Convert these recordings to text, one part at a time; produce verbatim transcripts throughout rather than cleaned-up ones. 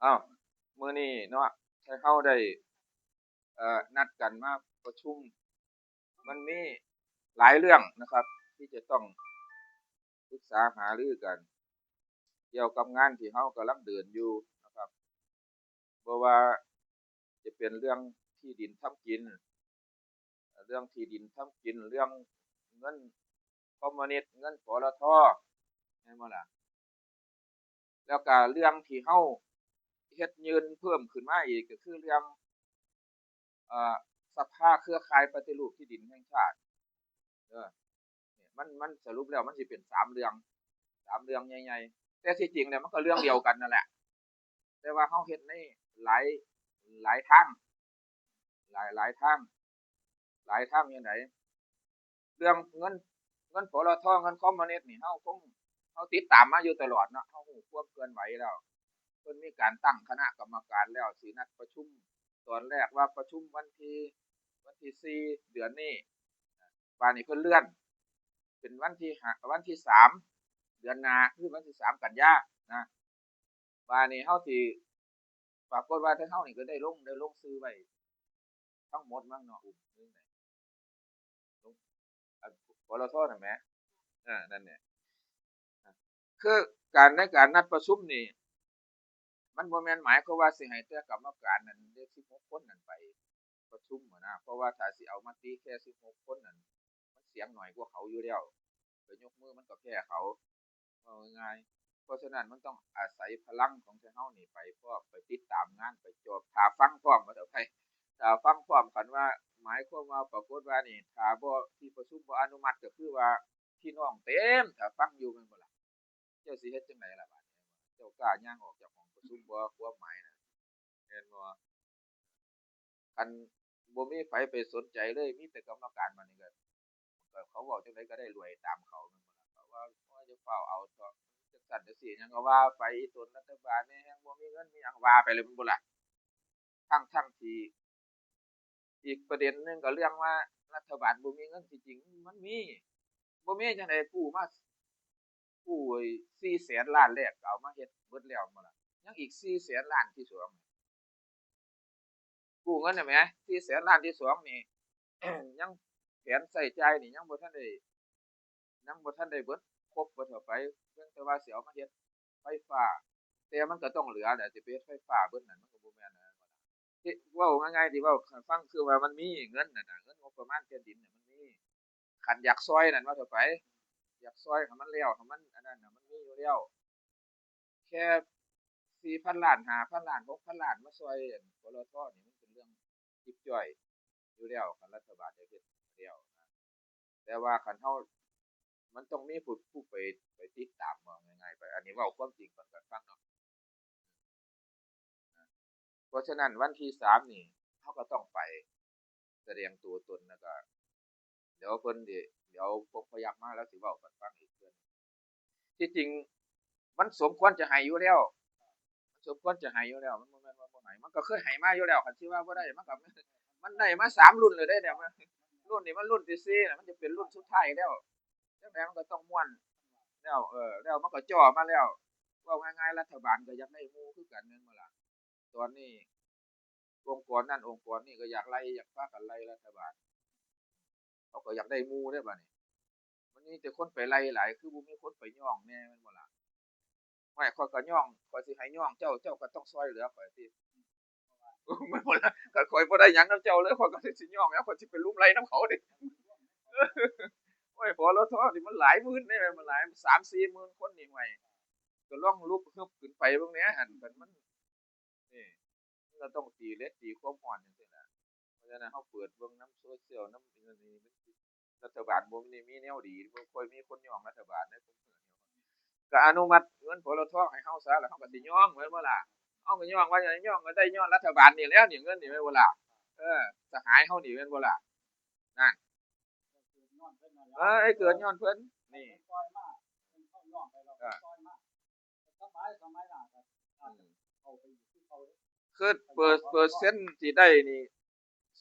อ้าว มื้อนี้เนาะ ให้เฮาได้ เอ่อ นัดกันมาประชุม มันมีหลายเรื่องนะครับ ที่จะต้องปรึกษาหารือกัน เกี่ยวกับงานที่เฮากำลังเดินอยู่นะครับ บ่ว่าจะเป็นเรื่องที่ดินทำกิน เรื่องที่ดินทำกิน เรื่องเงินคอมมิวนิสต์ เงิน ปลท แม่นบ่ล่ะ? แล้วก็เรื่องที่เฮาเฮ็ดยื่นเพิ่มขึ้นมาอีก ก็คือเรื่อง เอ่อ สภาเครือข่ายปฏิรูปที่ดินแห่งชาติ เออ เนี่ย มัน มันสรุปแล้วมันสิเป็นสามเรื่อง สามเรื่องใหญ่ๆ แต่ที่จริงแล้วมันก็เรื่องเดียวกันนั่นแหละ แต่ว่าเฮาเฮ็ดในหลาย หลายทาง หลาย หลายทาง หลายทางจั่งใด เรื่องเงิน เงิน ปลท เงินคอมมิวนิสต์นี่ เฮาคง เฮาติดตามมาอยู่ตลอดเนาะ เฮารู้ความเคลื่อนไหวแล้ว เพิ่นมีการตั้งคณะกรรมการแล้ว สินัดประชุม ตอนแรกว่าประชุมวันที่ วันที่สี่ เดือนนี้ บาดนี้เพิ่นเลื่อน เป็นวันที่ห้า วันที่สาม เดือนหน้า คือวันที่สาม กันยานะ บาดนี้เฮาสิ ปรากฏว่าทางเฮานี่ก็ได้ลง ได้ลงชื่อไว้ทั้งหมดมั้งเนาะ อุ้ม หรือไง ลง อัน ปลท นั่นแหม อ่า นั่นแหละ คือการ ในการนัดประชุมนี่ มันบ่แม่นหมายความว่าสิให้แต่กรรมการนั่น เลขสิบหกคนนั่นไปประชุมหั้นนะ เพราะว่าถ้าสิเอามติแค่สิบหกคนนั่น มันเสียงน้อยกว่าเขาอยู่แล้ว ไปยกมือมันก็แพ้เขา เว้าง่ายๆ เพราะฉะนั้นมันต้องอาศัยพลังของไทเฮานี่ไปพร้อม ไปติดตามงาน ไปจอบ ถ้าฟังพร้อม ว่าเถาะ ไป ถ้าฟังพร้อมกันว่า หมายความว่า ปรากฏว่านี่ ถ้าบ่ ที่ประชุมบ่อนุมัติ ก็คือว่าพี่น้องเต็ม ถ้าฟังอยู่ แม่นบ่ล่ะ? เจ้าสิเฮ็ดจั่งใดล่ะบาดนี้? เจ้ากล้าย่างออกจากห้องประชุมบ่? ความหมายน่ะ แม่นบ่? คันบ่มีไผไปสนใจเลย มีแต่กรรมการ บาดนี้ก็ ก็เขาเว้าจั่งใดก็ได้รวยตามเขา แม่นบ่ล่ะ? เขาว่า โอ้ย อย่าฟ้าวเอาเถาะ จั่งซั้นจั่งซี้ หยังก็ว่าไป อีตนรัฐบาลนี่แฮ่งบ่มีเงินมีหยัง ว่าไปเลย แม่นบ่ล่ะ? ทั้งๆ ที่ อีกประเด็นหนึ่งก็เรื่องว่ารัฐบาลบ่มีเงิน ที่จริงมันมี บ่มีจั่งใด กู้มา กู้ไอ้สี่แสนล้านแรกก็เอามาเฮ็ดเบิดแล้ว แม่นบ่ล่ะ? ยังอีกสี่แสนล้านที่สอง กู้เงินน่ะแหม สี่แสนล้านที่สองนี่ ยังแผนใช้จ่ายนี่ยังบ่ทันได้ ยังบ่ทันได้เบิดครบเบิดเถาะไป เพียงแต่ว่าสิเอามาเฮ็ดไฟฟ้า แต่มันก็ต้องเหลือแหละ สิไปเฮ็ดไฟฟ้าเบิดนั่นมันก็บ่แม่นนะ ที่เว้าง่ายๆ ที่เว้าให้ฟังคือว่ามันมีเงินน่ะนะ เงินงบประมาณแผ่นดินน่ะมันมี คันอยากซ่อยนั่นว่าเถาะไป อยากซ่อยให้มันแล้ว ให้มันอันนั้นน่ะ มันมีอยู่แล้ว แค่สี่พันล้าน ห้าพันล้าน หกพันล้าน มาซ่อย อัน ปลท นี่มันเป็นเรื่องจิ๊บจ้อยอยู่แล้ว คันรัฐบาลอยากเฮ็ดแล้วนะ แต่ว่าคันเฮา มันต้องมีผู้ ผู้ไป ไปติดตาม เว้าง่ายๆ ไป อันนี้เว้าความจริงปันกันฟังเนาะ เพราะฉะนั้นวันที่สามนี่ เฮาก็ต้องไปแสดงตัวตน แล้วก็ เดี๋ยวเพิ่นสิ เดี๋ยวพวกพยักมาแล้วสิเว้ากันฟังอีกเทื่อหนึ่ง ที่จริงมันสมควรจะให้อยู่แล้ว มันสมควรจะให้อยู่แล้ว มันบ่แม่นว่าบ่ให้ มันก็เคยให้มาอยู่แล้ว คันสิว่าบ่ได้ มันก็ มันได้มาสามรุ่นแล้วเด้เนี่ย มัน รุ่นนี้มันรุ่นที่สี่แล้ว มันจะเป็นรุ่นสุดท้ายแล้ว จั่งใดมันก็ต้องม่วนแล้ว เออ แล้วมันก็จ่อมาแล้ว เว้าง่ายๆ รัฐบาลก็อยากได้หมู่คือกัน แม่นบ่ล่ะ? ตอนนี้องค์กรนั่นองค์กรนี่ก็อยากไล่ อยากพากันไล่รัฐบาล เขาก็อยากได้หมู่เด้บัดนี้ มันมีแต่คนไปไล่หลาย คือบ่มีคนไปย่องแหน่ แม่นบ่ล่ะ? ห้วย ข้อยก็ย่อง ข้อยสิให้ย่องเจ้า เจ้าก็ต้องซ่อยเหลือข้อยติ แม่นบ่ล่ะ? คันข้อยบ่ได้หยังนำเจ้าเลย ข้อยก็สิย่องหยัง ข้อยสิไปลุ่มไล่นำเขาเด้ โอ้ย ปลท นี่มันหลายหมื่นเด้ มันหลาย สามสี่หมื่นคนนี่ ห้วย ก็ลองลุกฮึบขึ้นไปเบิ่งแหน่หั่น คันมัน นี่ มันก็ต้องตีเหล็กตีความร้อนจั่งซี้ล่ะ เพราะฉะนั้นเฮาเปิดเบิ่งนำโซเชียล นำอิหยังนี่ รัฐบาลบ่ได้มีแนวดี บ่ค่อยมีคนย่องรัฐบาลเด้ ก็อนุมัติเงิน ปลท ให้เฮาซะ แล้วเฮาก็สิย่อง แม่นบ่ล่ะ? เฮาก็ย่องว่าหยัง ย่องก็ได้ย้อนรัฐบาลนี่แหล้วนี่ เงินนี่ แม่นบ่ล่ะ? เออ สหายเฮานี่ แม่นบ่ล่ะ? นั่น เออ ไอ้เกิดย้อนเพิ่น นี่ เออ อืม คือเปอร์ เปอร์เซ็นต์ที่ได้นี่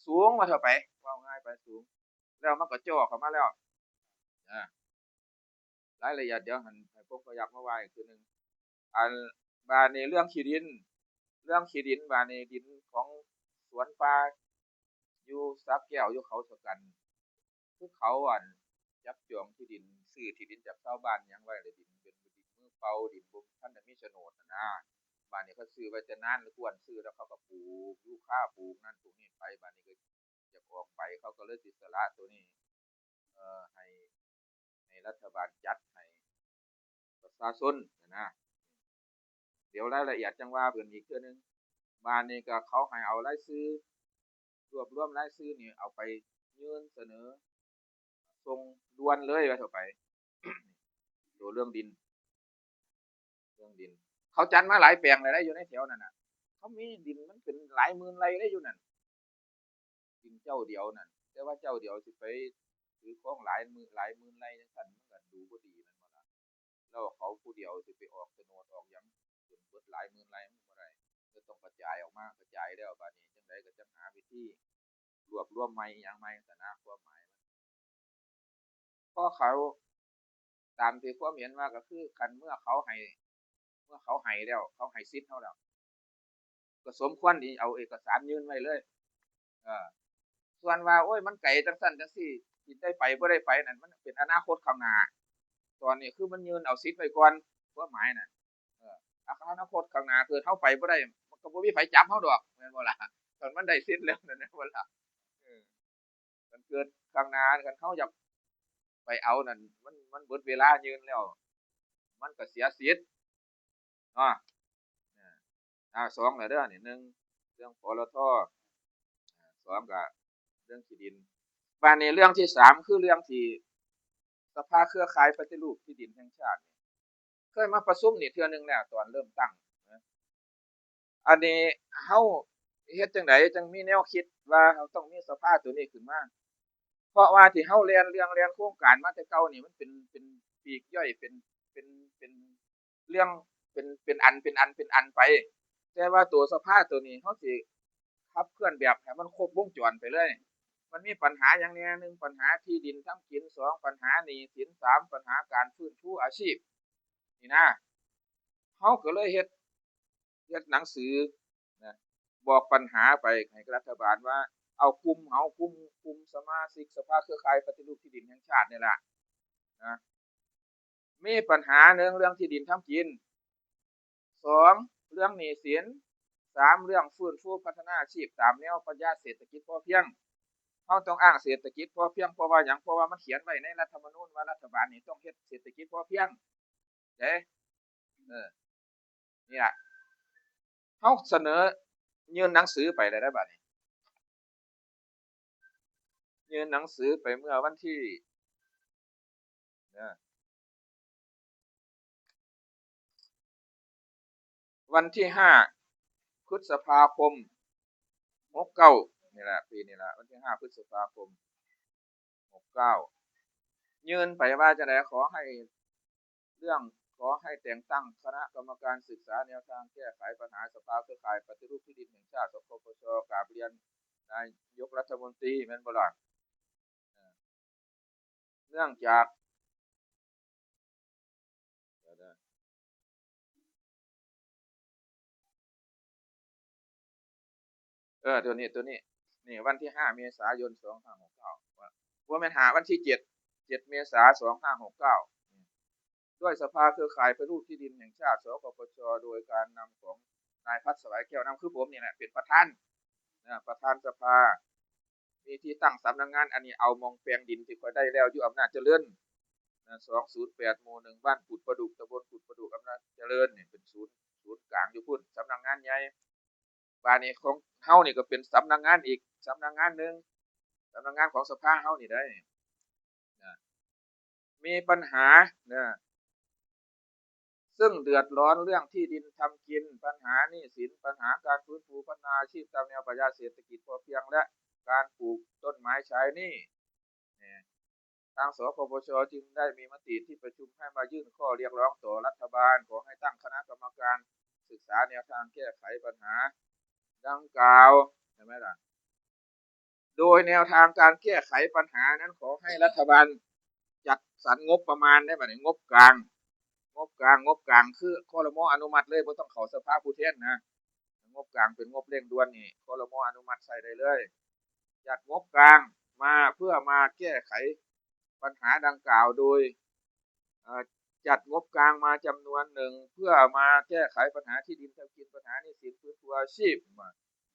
สูงว่าเท่าไป เว้าง่ายไป สูง แล้วมันก็จ่อเข้ามาแล้ว อ่า รายละเอียดเดี๋ยวหั่นให้พวกพยักมาว่าอีกเทื่อหนึ่ง อัน บาดนี้เรื่องที่ดิน เรื่องที่ดิน บาดนี้ดินของสวนป่าอยู่สระแก้ว อยู่เขาชะกัน คือเขา อั่น จับจองที่ดิน ซื้อที่ดินจากชาวบ้านหยังไว้ แล้วดินเป็นดินมือเปล่า ดินบ่ทันได้มีโฉนดน่ะนะ บาดนี้เขาซื้อไว้แต่นาน แล้วกวนซื้อแล้วเขาก็ปลูกยูคา ปลูกนั่นปลูกนี่ไป บาดนี้ก็อยากออกใบ เขาก็เลยสิสละตัวนี้ เอ่อ ให้ ให้รัฐบาลจัดให้ประชาชนน่ะนะ เดี๋ยวรายละเอียดจั่งว่ากันอีกเทื่อนึง บาดนี้ก็เขาให้เอารายชื่อ รวบรวมรายชื่อนี่เอาไปยื่นเสนอ ส่งด่วนเลยว่าเถาะไป ตัวเรื่องดิน เรื่องดิน เขาจัดมาหลายแปลงแล้วได้อยู่ในแถวนั่นน่ะ เขามีดินมันเป็นหลายหมื่นไร่ได้อยู่นั่น ดินเจ้าเดียวนั่น แต่ว่าเจ้าเดียวสิไปถือครองหลายหมื่น หลายหมื่นไร่จังซั่น มันก็ดูบ่ดีแม่นบ่ล่ะ แล้วเขาผู้เดียวสิไปออกโฉนดออกหยังจนเบิดหลายหมื่นไร่ มันบ่ได้ ก็ต้องกระจายออกมา กระจายแล้วบาดนี้จั่งใดก็จั่งหาวิธีรวบรวมใหม่หยังใหม่ซั่นนะ ความหมายมัน พอเขา ตามที่ความเห็นว่าก็คือคันเมื่อเขาให้ เมื่อเขาให้แล้ว เขาให้สิทธิ์เฮาแล้ว ก็สมควรที่เอาเอกสารยื่นไว้เลย เออ ส่วนว่า โอ้ย มันไกลจั่งซั่นจั่งซี้ สิได้ไปบ่ได้ไปนั่น มันเป็นอนาคตข้างหน้า ตอนนี้คือมันยื่นเอาสิทธิ์ไว้ก่อน ความหมายน่ะ เออ อนาคตข้างหน้าเกิดเฮาไปบ่ได้ มันก็บ่มีไผจับเฮาดอก แม่นบ่ล่ะ คันมันได้สิทธิ์แล้วนั่น แม่นบ่ล่ะ เออ คันเกิดข้างหน้า คันเฮาอยากไปเอานั่น มัน มันเบิดเวลายื่นแล้ว มันก็เสียสิทธิ์เนาะ อ่า อ่า สองแล้วเด้อนี่ หนึ่ง เรื่อง ปลท. อ่า สอง ก็เรื่องที่ดิน บาดนี้เรื่องที่สาม คือเรื่องที่สภาเครือข่ายปฏิรูปที่ดินแห่งชาตินี่ เคยมาประชุมนี่เทื่อหนึ่งแล้ว ตอนเริ่มตั้งนะ อันนี้เฮาเฮ็ดจั่งใดจั่งมีแนวคิดว่าเฮาต้องมีสภาตัวนี้ขึ้นมา เพราะว่าที่เฮาแล่นเรื่องแล่นโครงการมาแต่เก่านี่ มันเป็น เป็นปลีกย่อย เป็น เป็น เป็นเรื่อง เป็น เป็นอัน เป็นอัน เป็นอันไป แต่ว่าตัวสภาตัวนี้เฮาสิขับเคลื่อนแบบให้มันครบวงจรไปเลย มันมีปัญหาหยังแหน่ หนึ่ง ปัญหาที่ดินทำกิน สอง ปัญหาหนี้สิน สาม ปัญหาการฟื้นฟูอาชีพ นี่นะ เฮาก็เลยเฮ็ด เฮ็ดหนังสือนะ บอกปัญหาไปให้รัฐบาลว่า เอากลุ่มเฮา กลุ่ม กลุ่มสมาชิกสภาเครือข่ายปฏิรูปที่ดินแห่งชาตินี่ล่ะนะ มีปัญหา หนึ่ง เรื่องที่ดินทำกิน สอง เรื่องหนี้สิน สาม เรื่องฟื้นฟูพัฒนาอาชีพตามแนวปรัชญาเศรษฐกิจพอเพียง เฮาต้องอ้างเศรษฐกิจพอเพียง เพราะว่าหยัง เพราะว่ามันเขียนไว้ในรัฐธรรมนูญว่ารัฐบาลนี่ต้องเฮ็ดเศรษฐกิจพอเพียง เด้ เออ นี่ล่ะ เฮาเสนอยื่นหนังสือไปแล้วเด้อบัดนี้ ยื่นหนังสือไปเมื่อวันที่ เด้อ วันที่ห้า พฤษภาคม หกเก้า นี่แหละ ปีนี้แหละ วันที่ห้า พฤษภาคม หกเก้า ยื่นไปว่าจั่งใด ขอให้ เรื่องขอให้แต่งตั้งคณะกรรมการศึกษาแนวทางแก้ไขปัญหาสภาเครือข่ายปฏิรูปที่ดินแห่งชาติ สคปช กราบเรียนนายกรัฐมนตรี แม่นบ่ล่ะ เอ่อ เนื่องจาก เดี๋ยวนะ เออ ตัวนี้ ตัวนี้ นี่ วันที่ห้า เมษายน สองห้าหกเก้า ว่า ว่าแม่นห้า วันที่เจ็ด เจ็ด เมษา สองห้าหกเก้า ด้วยสภาเครือข่ายปฏิรูปที่ดินแห่งชาติ สคปช โดยการนำของนายพัฒน์ สวัยแก้ว นำ คือผมนี่แหละ เป็นประธาน นะ ประธานสภา มีที่ตั้งสำนักงาน อันนี้เอาหม่องแปลงดินที่ข้อยได้แล้วอยู่อำนาจเจริญ นะ สองศูนย์แปด หมู่หนึ่ง บ้านกุดประดุก ตำบลกุดประดุก อำนาจเจริญ นี่เป็นศูนย์ ศูนย์กลางอยู่พุ้น สำนักงานใหญ่ บาดนี้ของเฮานี่ก็เป็นสำนักงานอีกสำนักงานหนึ่ง สำนักงานของสภาเฮานี่ได้ นะ มีปัญหา นะ ซึ่งเดือดร้อนเรื่องที่ดินทำกิน ปัญหาหนี้สิน ปัญหาการฟื้นฟูพัฒนาอาชีพตามแนวปรัชญาเศรษฐกิจพอเพียง และการปลูกต้นไม้ใช้หนี้ นะ ทาง สคปช จึงได้มีมติที่ประชุมให้มายื่นข้อเรียกร้องต่อรัฐบาล ขอให้ตั้งคณะกรรมการศึกษาแนวทางแก้ไขปัญหาดังกล่าว เห็นไหมล่ะ โดยแนวทางการแก้ไขปัญหานั้นขอให้รัฐบาลจัดสรรงบประมาณ ได้บัดนี้ งบกลาง งบกลาง งบกลางคือ ครม. อนุมัติเลย บ่ต้องเข้าสภาผู้แทนนะ งบกลางเป็นงบเร่งด่วนนี่ ครม.อนุมัติใช้ได้เลย จัดงบกลางมาเพื่อมาแก้ไขปัญหาดังกล่าวโดย เอ่อ จัดงบกลางมาจำนวนหนึ่งเพื่อมาแก้ไขปัญหาที่ดินทำกิน ปัญหาหนี้สิน ฟื้นฟูอาชีพ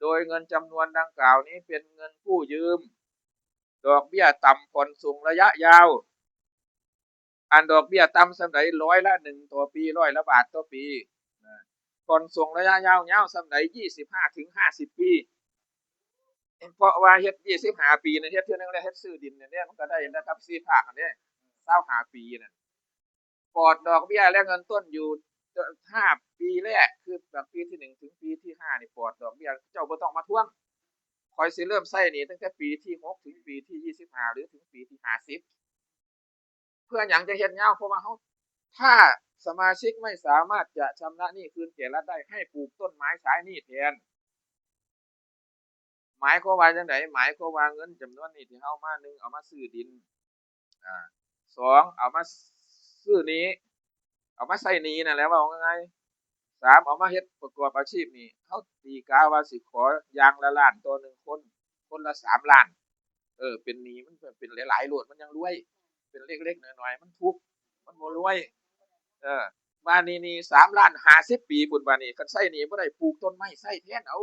โดยเงินจำนวนดังกล่าวนี้เป็นเงินกู้ยืม ดอกเบี้ยต่ำ ผ่อนส่งระยะยาว อันดอกเบี้ยต่ำส่ำใด ร้อยละหนึ่งต่อปี ร้อยละบาทต่อปี นะ ผ่อนส่งระยะยาว ยาวส่ำใด ยี่สิบห้าถึงห้าสิบปี เพราะว่าเฮ็ดยี่สิบห้าปีนี่ เฮ็ดเทื่อหนึ่งแล้ว เฮ็ดซื้อดินนี่ มันก็ได้นะครับ สี่ภาคนี่ ซาวห้าปีนั่น ปลอดดอกเบี้ยและเงินต้นอยู่ห้าปีแรก คือจากปีที่หนึ่งถึงปีที่ห้านี่ปลอดดอกเบี้ย เจ้าบ่ต้องมาทวง ข้อยสิเริ่มใช้หนี้ตั้งแต่ปีที่หกถึงปีที่ยี่สิบห้า หรือถึงปีที่ห้าสิบ เพื่อหยังจะเฮ็ดยาว เพราะว่าเฮา ถ้าสมาชิกไม่สามารถจะชำระหนี้คืนแก่รัฐได้ ให้ปลูกต้นไม้ใช้หนี้แทน หมายความว่าจั่งใด หมายความว่าเงินจำนวนนี้ที่เฮามา หนึ่ง เอามาซื้อดิน อ่า สอง เอามาซื้อหนี้ เอามาใช้หนี้นั่นแหละ เว้าง่ายๆ สาม เอามาเฮ็ดประกอบอาชีพนี่ เฮาตีกาว่าสิขออย่างละล้านต่อหนึ่งคน คนละสามล้าน เออ เป็นหนี้มันเป็นหลายๆ โลด มันยังรวย เป็นเล็กๆ น้อยๆ มันทุกข์ มันบ่รวย เออ บาดนี้หนี้สามล้าน ห้าสิบปีพุ้น บาดนี้คันใช้หนี้บ่ได้ ปลูกต้นไม้ใช้แทนเอา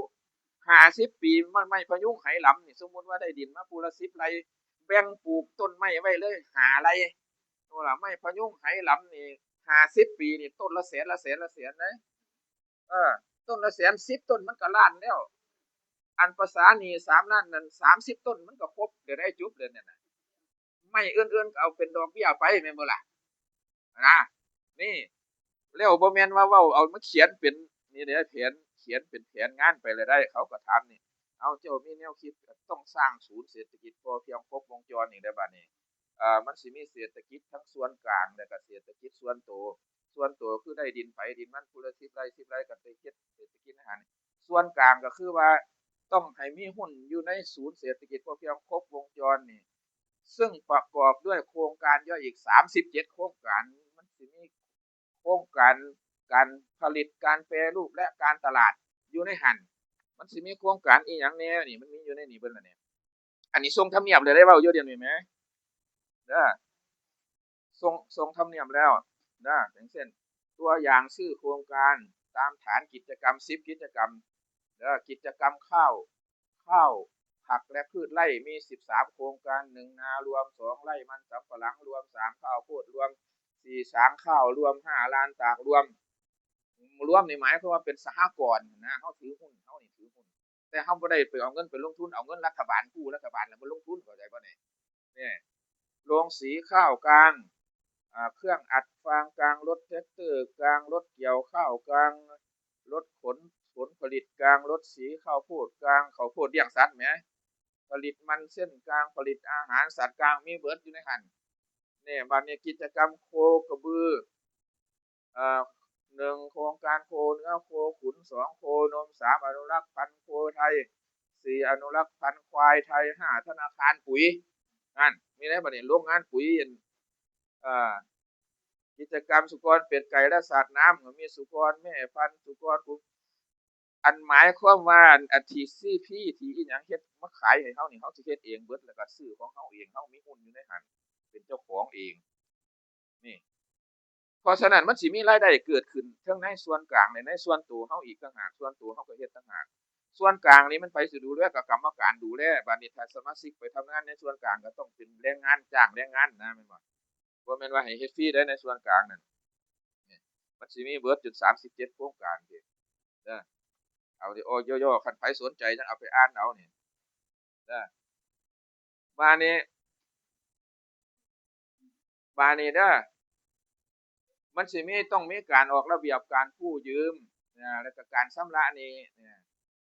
ห้าสิบปี ไม้ ไม้พะยุงไหหลำนี่ สมมุติว่าได้ดินมาผู้ละสิบไร่ แบ่งปลูกต้นไม้ไว้เลยห้าไร่ เอาล่ะ ไม้พะยุงไหหลำนี่ ห้าสิบปีนี่ ต้นละแสน ละแสน ละแสนเด้ เออ ต้นละแสน สิบต้นมันก็ล้านแล้ว อันประสาหนี้สามล้านนั่น สามสิบต้นมันก็ครบ เดี๋ยวได้จบเลยเนี่ยนะ ไม้อื่นๆ ก็เอาเป็นดอกเบี้ยไป แม่นบ่ล่ะ นะ นี่ แล้วบ่แม่นว่าเว้าเอามาเขียนเป็น นี่เด้ แผน เขียนเป็นแผนงานไปเลยได้ เขาก็ถามนี่ เอา เจ้ามีแนวคิดต้องสร้างศูนย์เศรษฐกิจพอเพียงครบวงจรนี่ได้บัดนี้ เอ่อ มันสิมีเศรษฐกิจทั้งส่วนกลาง แล้วก็เศรษฐกิจส่วนตัว ส่วนตัวคือได้ดินไผดินมัน ผู้ละสิบไร่ สิบไร่ ก็ไปเฮ็ดเศรษฐกิจอาหาร ส่วนกลางก็คือว่าต้องให้มีหุ้นอยู่ในศูนย์เศรษฐกิจพอเพียงครบวงจรนี่ ซึ่งประกอบด้วยโครงการย่อยอีกสามสิบเจ็ดโครงการ มันสิมีโครงการการผลิต การแปรรูป และการตลาดอยู่ในหั่น มันสิมีโครงการอีหยังแหน่นี่ มันมีอยู่ในนี่เบิดล่ะเนี่ย อันนี้ส่งทำเนียบเลยได้เว้าอยู่เดี๋ยวนี้แหม เด้อ ส่ง ส่งทำเนียบแล้วนะ อย่างเช่น ตัวอย่างชื่อโครงการตามฐานกิจกรรม สิบกิจกรรม เด้อ กิจกรรมข้าว ข้าว ผักและพืชไร่มีสิบสามโครงการ หนึ่งนารวม สองไร่มันสำปะหลังรวม สามข้าวโพดรวม สี่สางข้าวรวม ห้าลานตากรวม รวมนี่หมายความว่าเป็นสหกรณ์นะ เฮาถือหุ้น เฮานี่ถือหุ้น แต่เฮาบ่ได้ไปเอาเงินไปลงทุน เอาเงินรัฐบาลกู้รัฐบาลแล้วมาลงทุน เข้าใจบ่นี่ เนี่ย โรงสีข้าวกลาง อ่า เครื่องอัดฟางกลาง รถแทรกเตอร์กลาง รถเกี่ยวข้าวกลาง รถขนผลผลิตกลาง รถสีข้าวโพดกลาง ข้าวโพดเลี้ยงสัตว์แหม ผลิตมันเส้นกลาง ผลิตอาหารสัตว์กลาง มีเบิดอยู่ในหั่น เนี่ย บัดนี้กิจกรรมโคกระบือ เอ่อ หนึ่งโครงการโคเนื้อ โคขุน สองโคนม สามอนุรักษ์พันธุ์โคไทย สี่อนุรักษ์พันธุ์ควายไทย ห้าธนาคารปุ๋ย นั่น มีได้บัดนี้ โรงงานปุ๋ย เอ่อ กิจกรรมสุกรเป็ดไก่และสัตว์น้ำ ก็มีสุกรแม่พันธุ์ สุกรกุ อันหมายความว่า อัน อันที่ ซี พี ที่อีหยังเฮ็ดมาขายให้เฮานี่ เฮาสิเฮ็ดเองเบิด แล้วก็ซื้อของเฮาเอง เฮามีหุ้นอยู่ในหั่น เป็นเจ้าของเอง นี่ เพราะฉะนั้นมันสิมีรายได้เกิดขึ้นทั้งในส่วนกลางและในส่วนตัวเฮาอีกต่างหาก ส่วนตัวเฮาก็เฮ็ดต่างหาก ส่วนกลางนี่มันไผสิดูแล ก็กรรมการดูแล บัดนี้ถ้าสมาชิกไปทำงานในส่วนกลางก็ต้องเป็นแรงงาน จ้างแรงงานนะ แม่นบ่ บ่แม่นว่าให้เฮ็ดฟรีได้ในส่วนกลางนั่น นี่ มันสิมีเบิดจนสามสิบเจ็ดโครงการเด้ เด้อ เอาเด้อ ย่อๆ คันไผสนใจจั่งเอาไปอ่านเอานี่ เด้อ บาดนี้ บาดนี้เด้อ มันสิมี ต้องมีการออกระเบียบการกู้ยืมนะ แล้วก็การชำระหนี้เนี่ย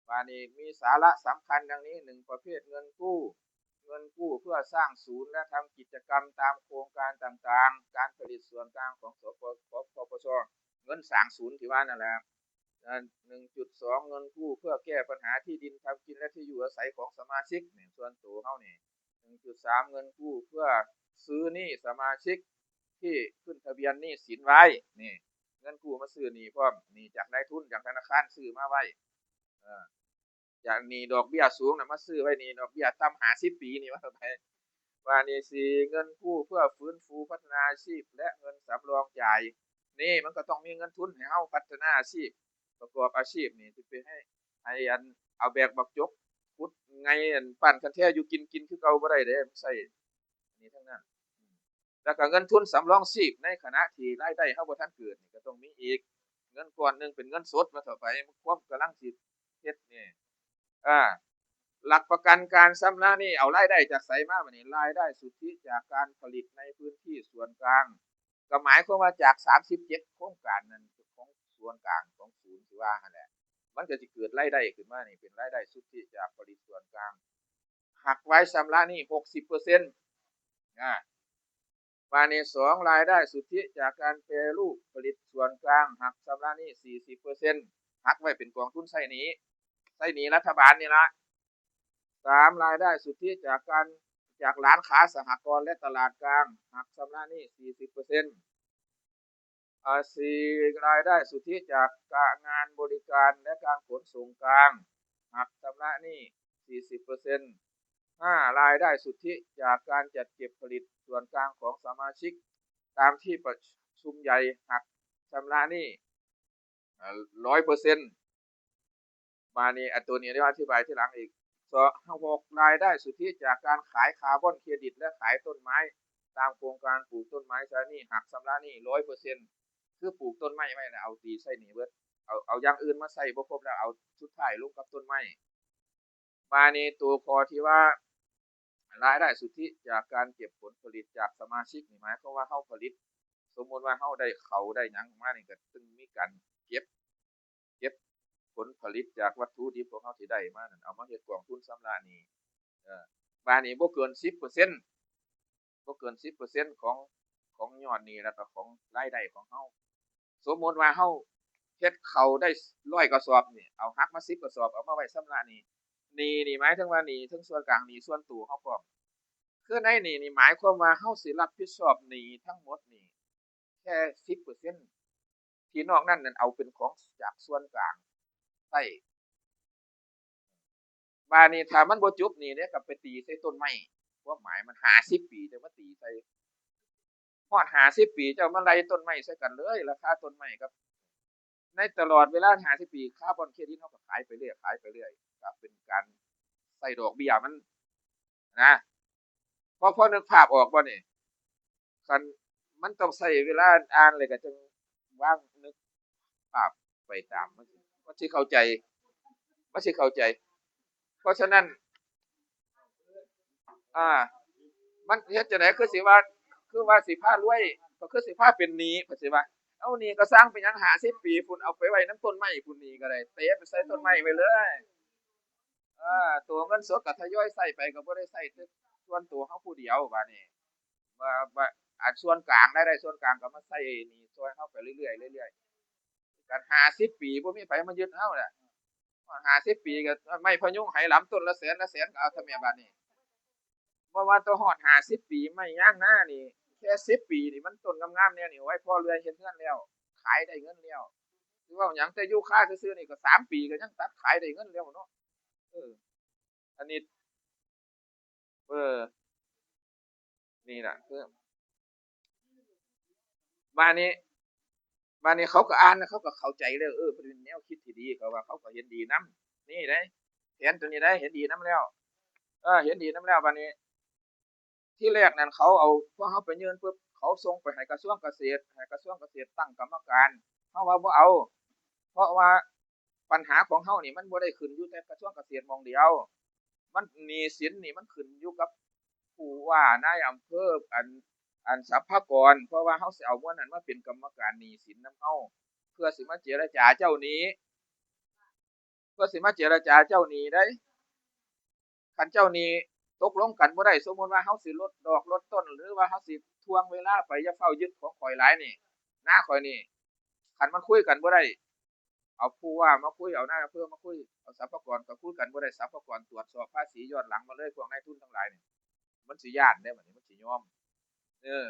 บาดนี้มีสาระสำคัญดังนี้ หนึ่ง ประเภทเงินกู้ เงินกู้เพื่อสร้างศูนย์และทำกิจกรรมตามโครงการต่างๆ การผลิตส่วนกลางของ สป ปปช เงินสร้างศูนย์ที่ว่านั่นแหละ อ่า หนึ่งจุดสอง เงินกู้เพื่อแก้ปัญหาที่ดินทำกินและที่อยู่อาศัยของสมาชิก นี่ ส่วนตัวเฮานี่ หนึ่งจุดสาม เงินกู้เพื่อซื้อหนี้สมาชิกที่ขึ้นทะเบียนหนี้สินไว้ นี่ เงินกู้มาซื้อหนี้พร้อม หนี้จากนายทุน จากธนาคารซื้อมาไว้ เออ จากหนี้ดอกเบี้ยสูงน่ะมาซื้อไว้หนี้ดอกเบี้ยต่ำห้าสิบปีนี่ว่าไป ว่านี่สี่ เงินกู้เพื่อฟื้นฟูพัฒนาอาชีพ และเงินสำรองจ่าย นี่มันก็ต้องมีเงินทุนให้เฮาพัฒนาอาชีพ ประกอบอาชีพนี่สิไปให้ ให้อันเอาแบกบักจกขุดไงอันปั้นคันแท้อยู่กิน กินคือเก่าบ่ได้เด้ มันใช้นี่ทั้งนั้น แล้วก็เงินทุนสำรองชีพในขณะที่รายได้เฮาบ่ทันเกิดนี่ก็ต้องมีอีก เงินก้อนหนึ่งเป็นเงินสดว่าต่อไป ความกำลังสิเฮ็ดนี่ อ่า หลักประกันการชำระหนี้ เอารายได้จากไสมาบัดนี้ รายได้สุทธิจากการผลิตในพื้นที่ส่วนกลาง ก็หมายความว่าจากสามสิบเจ็ดโครงการนั้นของส่วนกลางของศูนย์ที่ว่าหั่นแหละ มันก็สิเกิดรายได้ขึ้นมานี่เป็นรายได้สุทธิจากผลิตส่วนกลาง หักไว้ชำระหนี้ หกสิบเปอร์เซ็นต์ อ่า บาดนี้ สอง รายได้สุทธิจากการแปรรูปผลิตส่วนกลาง หักชำระหนี้ สี่สิบเปอร์เซ็นต์ หักไว้เป็นกองทุนใช้หนี้ ใช้หนี้รัฐบาลนี่ละ สาม รายได้สุทธิจากการ จากร้านค้าสหกรณ์และตลาดกลาง หักชำระหนี้ สี่สิบเปอร์เซ็นต์ อ่า สี่ รายได้สุทธิจากการงานบริการและการขนส่งกลาง หักชำระหนี้ สี่สิบเปอร์เซ็นต์ ห้า รายได้สุทธิจากการจัดเก็บผลิตส่วนกลางของสมาชิก ตามที่ประชุมใหญ่ หักชำระหนี้ อ่า ร้อยเปอร์เซ็นต์ มานี่ อันตัวนี้เดี๋ยวอธิบายทีหลังอีก สอง หก รายได้สุทธิจากการขายคาร์บอนเครดิต และขายต้นไม้ ตามโครงการปลูกต้นไม้ชำระหนี้ หักชำระหนี้ ร้อยเปอร์เซ็นต์ คือปลูกต้นไม้ไว้แล้วเอาตีใช้หนี้เบิด เอา เอาอย่างอื่นมาใช้บ่ครบแล้ว เอาสุดท้ายลงกับต้นไม้ มานี่ตัวข้อที่ว่า รายได้สุทธิจากการเก็บผลผลิตจากสมาชิกนี่หมายความว่าเฮาผลิต สมมุติว่าเฮาได้ข้าวได้หยังมานี่ก็ต้องมีการเก็บ เก็บผลผลิตจากวัตถุดิบของเฮาที่ได้มานั่น เอามาเฮ็ดกองทุนชำระหนี้ เออ บาดนี้บ่เกินสิบเปอร์เซ็นต์ บ่เกินสิบเปอร์เซ็นต์ของ ของยอดหนี้แล้วก็ของรายได้ของเฮา สมมุติว่าเฮาเฮ็ดข้าวได้ร้อยกระสอบนี่ เอาหักมาสิบกระสอบ เอามาไว้ชำระหนี้ หนี้นี่หมายถึงว่าหนี้ทั้งส่วนกลาง หนี้ส่วนตัวเฮาพร้อม คือในหนี้นี่หมายความว่าเฮาสิรับผิดชอบหนี้ทั้งหมดนี่แค่สิบเปอร์เซ็นต์ ที่นอกนั้นนั่นเอาเป็นของจากส่วนกลางใช้ บาดนี้ถ้ามันบ่จบหนี้เด้ ก็ไปตีใส่ต้นไม้ ความหมายมันห้าสิบปีจั่งมาตีใส่ ฮอดห้าสิบปีเจ้ามาไล่ต้นไม้ใส่กันเลย ราคาต้นไม้กับ ในตลอดเวลาห้าสิบปี คาร์บอนเครดิตเฮาก็ขายไปเรื่อย ขายไปเรื่อย ก็เป็นการใส่ดอกเบี้ยมันนะ พอ พอนึกภาพออกบ่นี่ คันมันต้องใช้เวลาอ่านเลยก็จั่งวางนึกภาพไปตาม มันสิ มันสิเข้าใจ มันสิเข้าใจ เพราะฉะนั้น อ่า มันเฮ็ดจั่งใด๋ คือสิว่า คือว่าสิพารวย ก็คือสิพาเป็นหนี้ เพิ่นสิว่า เอาหนี้ก็ซ่างเป็นหยัง ห้าสิบปีพุ้น เอาไปไว้นำต้นไม้พุ้น หนี้ก็ได้ เตะไปใส่ต้นไม้ไว้เลย เออ ตัวเงินสดก็ทยอยใช้ไป ก็บ่ได้ใช้แต่ส่วนตัวเฮาผู้เดียว บาดนี้ ว่า ว่า อันส่วนกลาง รายได้ส่วนกลางก็มาใช้หนี้ซ่อยเฮาไปเรื่อยๆ เรื่อยๆ กันห้าสิบปี บ่มีไผมายึดเฮาแหละ ห้าสิบปีก็ไม้พะยุงไหหลำต้นละแสนละแสน ก็เอาเถาะแหมบาดนี้ บ่ว่าแต่ฮอดห้าสิบปี ไม้ยางนานี่ แค่สิบปีนี่ มันต้นงามๆ แนวนี้ ไว้พอเลื่อยเฮ็ดเฮือนแล้ว ขายได้เงินแล้ว สิเว้าหยัง แต่ยูคาซื่อๆ นี่ก็สามปีก็ยังตัดขายได้เงินแล้วเนาะ เออ อันนี้ เออ นี่ล่ะ คือ บาดนี้ บาดนี้เขาก็อ่าน เขาก็เข้าใจเลย เออ เพิ่นเป็นแนวคิดที่ดี เขาว่าเขาก็เห็นดีนำ นี่เด้ แผนตัวนี้เด้ เห็นดีนำแล้ว เออ เห็นดีนำแล้ว บาดนี้ ทีแรกนั่นเขาเอา พอเฮาไปยื่นปุ๊บ เขาส่งไปให้กระทรวงเกษตร ให้กระทรวงเกษตรตั้งกรรมการ เฮาว่าบ่เอา เพราะว่าปัญหาของเฮานี่มันบ่ได้ขึ้นอยู่แต่กระทรวงเกษตรหม่องเดียว มันหนี้สินนี่มันขึ้นอยู่กับผู้ว่านายอำเภอ อัน อันสรรพากร เพราะว่าเฮาสิเอาหมู่นั้นมาเป็นกรรมการหนี้สินนำเฮา เพื่อสิมาเจรจาเจ้าหนี้ เพื่อสิมาเจรจาเจ้าหนี้เด้ คันเจ้าหนี้ตกลงกันบ่ได้ สมมุติว่าเฮาสิลดดอกลดต้น หรือว่าเฮาสิถ่วงเวลาไป อย่าฟ้าวยึดของข้อยหลายนี่ นาข้อยนี่ คันมันคุยกันบ่ได้ เอาผู้ว่ามาคุย เอานายอำเภอมาคุย เอาสรรพากรก็คุยกันบ่ได้ สรรพากรตรวจสอบภาษีย้อนหลังมาเลย พวกนายทุนทั้งหลายนี่ มันสิย้านเด้ บัดนี้มันสิยอม เออ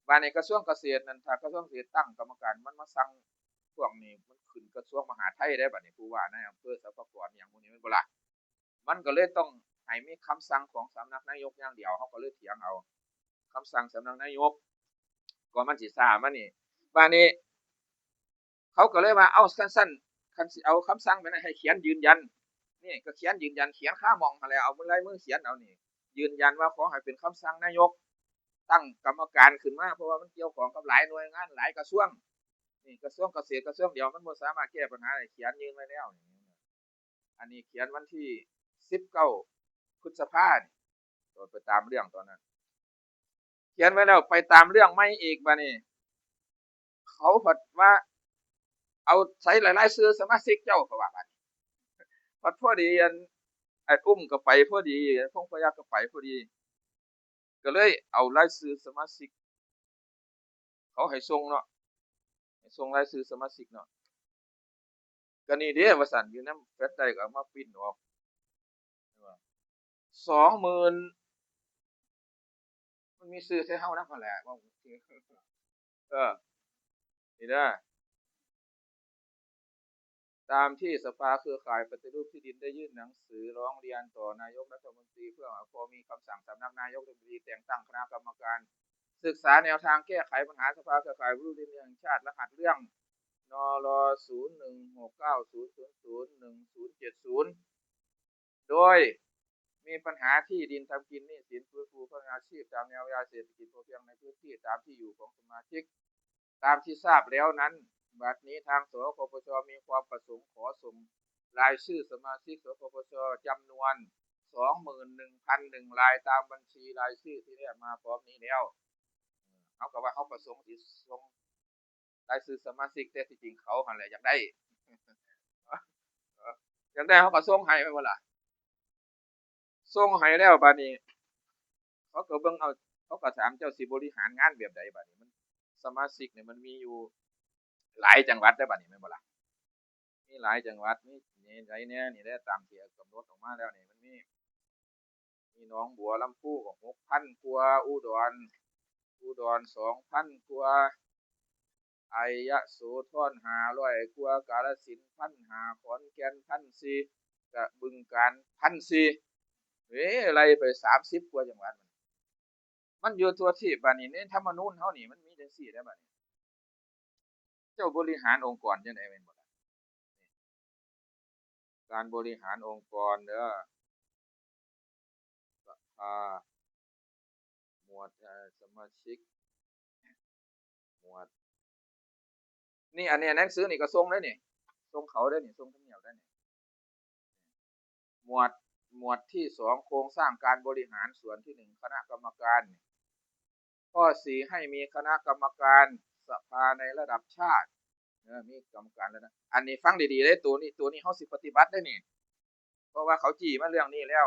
บาดนี้กระทรวงเกษตรนั่น ถ้ากระทรวงเกษตรตั้งกรรมการ มันมาสั่ง พวกนี้มันขึ้นกระทรวงมหาดไทยได้บัดนี้ ผู้ว่านายอำเภอ สรรพากร อหย่างพวกนี้ แม่นบ่ล่ะ มันก็เลยต้องให้มีคำสั่งของสำนักนายกอย่างเดียว เขาก็เลยเถียงเอาคำสั่งสำนักนายก ก็มันสิช้ามานี่ บาดนี้ เขาก็เลยว่า เอ้า คันซั้น คันสิเอาคำสั่งไปนั้น ให้เขียนยืนยัน นี่ก็เขียนยืนยัน เขียนคาหม่องหั้นแหละ เอามือลายมือเขียนเอานี่ ยืนยันว่าขอให้เป็นคำสั่งนายก ตั้งกรรมการขึ้นมา เพราะว่ามันเกี่ยวข้องกับหลายหน่วยงาน หลายกระทรวง นี่กระทรวงเกษตรกระทรวงเดียว มันบ่สามารถแก้ปัญหาได้ เขียนยื่นไว้แล้ว อันนี้เขียนวันที่สิบเก้าพฤษภานี่ ตอนไปตามเรื่องตอนนั้น เขียนไว้แล้ว ไปตามเรื่องใหม่อีก บาดนี้ เขาผัดว่า เอาใส่รายชื่อสมาชิกเจ้า เขาว่า บาดนี้ ผัดพอดีอัน ไอ้อุ้มก็ไปพอดี พงษ์พยัคฆ์ก็ไปพอดี ก็เลยเอารายชื่อสมาชิก เขาให้ส่งเนาะ ให้ส่งรายชื่อสมาชิกเนาะ ก็นี่เด้ ว่าซั่น อยู่นำแฟลชไดรฟ์ ก็เอามาปริ้นออก สองหมื่น มันมีชื่อไทเฮานำหั้นแหละ ว่า เออ นี่เด้อ ตามที่สภาเครือข่ายปฏิรูปที่ดินได้ยื่นหนังสือร้องเรียนต่อนายกรัฐมนตรี เพื่อขอมีคำสั่งสำนักนายกรัฐมนตรีแต่งตั้งคณะกรรมการศึกษาแนวทางแก้ไขปัญหาสภาเครือข่ายปฏิรูปที่ดินแห่งชาติ รหัสเรื่อง นร ศูนย์หนึ่งหกเก้าศูนย์ศูนย์ศูนย์หนึ่งศูนย์เจ็ดศูนย์ โดยมีปัญหาที่ดินทำกิน หนี้สิน ฟื้นฟูพัฒนาอาชีพตามแนวยาเศรษฐกิจพอเพียงในพื้นที่ตามที่อยู่ของสมาชิก ตามที่ทราบแล้วนั้น บัดนี้ทาง สคปช มีความประสงค์ขอส่งรายชื่อสมาชิก สคปช จำนวน สองหมื่นหนึ่งพันหนึ่ง ราย ตามบัญชีรายชื่อที่ได้มาพร้อมนี้แล้ว เขาก็ว่าเขาประสงค์สิส่งรายชื่อสมาชิก แต่ที่จริงเขาหั้นแหละอยากได้ อยากได้เขาก็ส่งให้ แม่นบ่ล่ะ ส่งให้แล้วบัดนี้ เขาก็เบิ่งเอา เขาก็ถาม เจ้าสิบริหารงานแบบใดบัดนี้ มัน สมาชิกเนี่ยมันมีอยู่หลายจังหวัดเด้อบัดนี้ แม่นบ่ล่ะ มีหลายจังหวัด มี มีหลายแนวนี่แหละ ตามที่กำหนดออกมาแล้วนี่ มันมี มีหนองบัวลำพูก็หกพันกว่า อุดร อุดรสองพันกว่า ไอ้ยโสธรห้าร้อยกว่า กาฬสินธุ์พันห้า ขอนแก่นพันสี่ กะบึงกาฬพันสี่ เอ้ย ไล่ไปสามสิบกว่าจังหวัด มันอยู่ทั่วทีป บัดนี้ในธรรมนูญเฮานี่มันมีจั่งซี้เด้บัดนี้ เจ้าบริหารองค์กรจั่งใดแม่นบ่ล่ะ การบริหารองค์กรเด้อ สภา หมวด เอ่อ สมาชิก หมวด นี่ อันนี้หนังสือนี่ก็ส่งได้นี่ ส่งเขาได้นี่ ส่งทำเนียบได้นี่ หมวด หมวดที่สอง โครงสร้างการบริหาร ส่วนที่หนึ่ง คณะกรรมการนี่ ข้อสี่ ให้มีคณะกรรมการสภาในระดับชาติ เออ มีกรรมการแล้วนะ อันนี้ฟังดีๆเด้ ตัวนี้ ตัวนี้เฮาสิปฏิบัติได้นี่ เพราะว่าเขาจี้มาเรื่องนี้แล้ว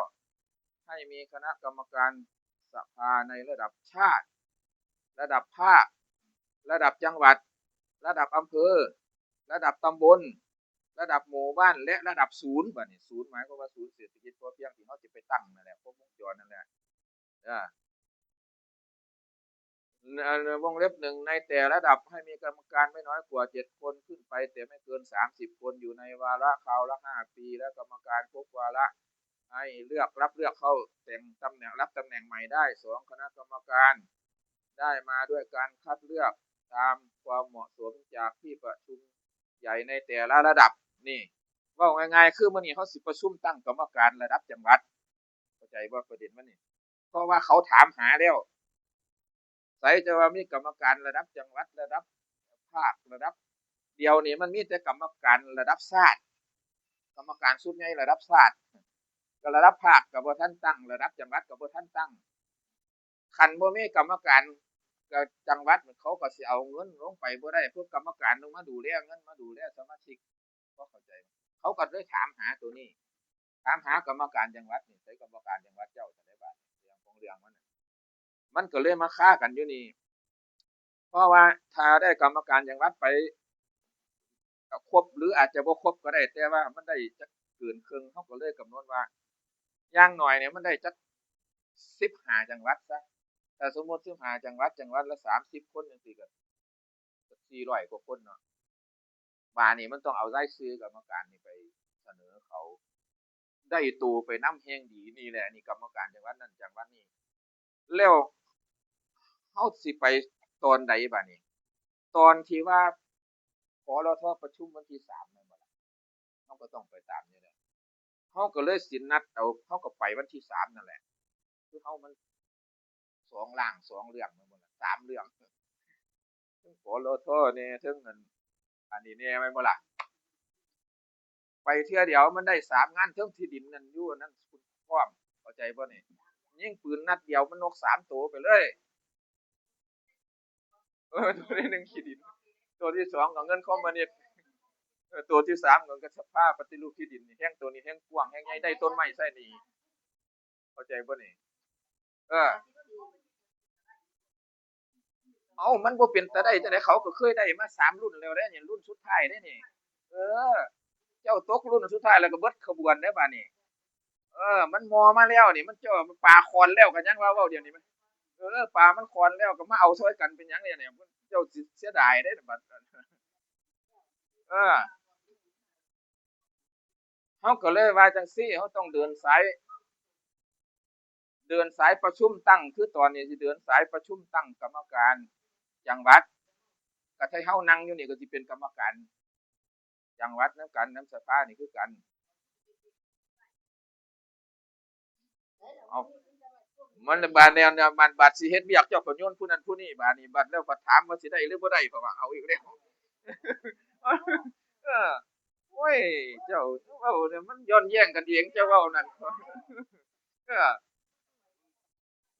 ให้มีคณะกรรมการสภาในระดับชาติ ระดับภาค ระดับจังหวัด ระดับอำเภอ ระดับตำบล ระดับหมู่บ้าน และระดับศูนย์ บัดนี้ศูนย์หมายความว่าศูนย์เศรษฐกิจพอเพียงที่เฮาสิไปตั้งนั่นแหละ ครบวงจรนั่นแหละ เออ ในวงเล็บหนึ่ง ในแต่ระดับให้มีกรรมการไม่น้อยกว่าเจ็ดคนขึ้นไป แต่ไม่เกินสามสิบคน อยู่ในวาระคราวละห้าปี และกรรมการครบวาระ ให้เลือก รับเลือกเข้าแต่งตำแหน่ง รับตำแหน่งใหม่ได้ สอง คณะกรรมการได้มาด้วยการคัดเลือกตามความเหมาะสมจากที่ประชุมใหญ่ในแต่ละระดับ นี่ เว้าง่ายๆ คือมื้อนี้เฮาสิประชุมตั้งกรรมการระดับจังหวัด เข้าใจบ่ประเด็นมันนี่ เพราะว่าเขาถามหาแล้ว ไสจะว่ามีกรรมการระดับจังหวัด ระดับภาค ระดับ เดี๋ยวนี้มันมีแต่กรรมการระดับชาติ กรรมการชุดใหญ่ระดับชาติ ก็ระดับภาคก็บ่ทันตั้ง ระดับจังหวัดก็บ่ทันตั้ง คันบ่มีกรรมการ ก็จังหวัดเขาก็สิเอาเงินลงไปบ่ได้ พวกกรรมการลงมาดูแลเงิน มาดูแลสมาชิก บ่เข้าใจ เขาก็เลยถามหาตัวนี้ ถามหากรรมการจังหวัดนี่ ไสกรรมการจังหวัดเจ้า จั่งใดบาดนี้ เรื่องของเรื่องมันน่ะ มันก็เลยมาคากันอยู่นี่ เพราะว่าถ้าได้กรรมการจังหวัดไป ก็ครบ หรืออาจจะบ่ครบก็ได้ แต่ว่ามันได้จักเกินครึ่ง เฮาก็เลยกำหนดว่า อย่างน้อยเนี่ยมันได้จักสิบห้าจังหวัดซะ ถ้าสมมุติสิบห้าจังหวัด จังหวัดละสามสิบคนจั่งซี้ ก็ ก็สี่ร้อยกว่าคนเนาะ บาดนี้มันต้องเอารายชื่อกรรมการนี่ไปเสนอเขา ได้ตัวไปนำแฮงดี นี่แหละ นี่กรรมการจังหวัดนั้นจังหวัดนี้ แล้วเฮาสิไปตอนใดบาดนี้ ตอนที่ว่า ปลท ประชุมวันที่สามแม่นบ่ล่ะ เฮาก็ต้องไปตามนี่แหละ เฮาก็เลยสินัดเอา เฮาก็ไปวันที่สามนั่นแหละ คือเฮามันสองล่างสองเรื่องแม่นบ่ล่ะ สามเรื่อง เทิง ปลท แหน่ เทิงอัน อันนี้แหน่แม่นบ่ล่ะ ไปเทื่อเดียวมันได้สามงาน เทิงที่ดินนั่นอยู่อันนั้นพร้อม เข้าใจบ่นี่ ยิงปืนนัดเดียวมันนกสามตัวไปเลย เออ ตัวที่หนึ่งที่ดิน ตัวที่สองก็เงินคอมมิวนิสต์ เออ ตัวที่สามก็สภาปฏิรูปที่ดินนี่ แฮงตัวนี้แฮงกว้างแฮงใหญ่ ได้ต้นไม้ใส่หนี้ เข้าใจบ่นี่ เออ เอ้า มันบ่เป็นตาได้จังได๋ เขาก็เคยได้มาสามรุ่นแล้วเด้นี่ รุ่นสุดท้ายเด้นี่ เออ เจ้าตกรุ่นสุดท้ายแล้วก็เบิดขบวนเด้บาดนี้ เออ มันมอมาแล้วนี่ มันเจ้าปลาคอนแล้วก็ยังว่าเว้าเดี๋ยวนี้มัน เออ ปลามันคอนแล้วก็มาเอาซอยกันเป็นหยังเนี่ย เจ้าสิเสียดายเด้บัด เออ เฮาก็เลยว่าจั่งซี้ เฮาต้องเดินสาย เดินสายประชุมตั้ง คือตอนนี้สิเดินสายประชุมตั้งกรรมการจังหวัด ก็ให้เฮานั่งอยู่นี่ก็สิเป็นกรรมการจังหวัดนำกัน นำสภานี่คือกัน เอา มันบาดแนวเนี่ย มันบาดสิเฮ็ดเวียก เจ้าก็โยนผู้นั้นผู้นี้ บาดนี้ บาดแล้วบาดถามว่าสิได้หรือบ่ได้ เพราะว่าเอาอีกแล้ว เออ โอ้ย เจ้าเว้าเนี่ยมันย้อนแย้งกันเอง เจ้าเว้านั่น เออ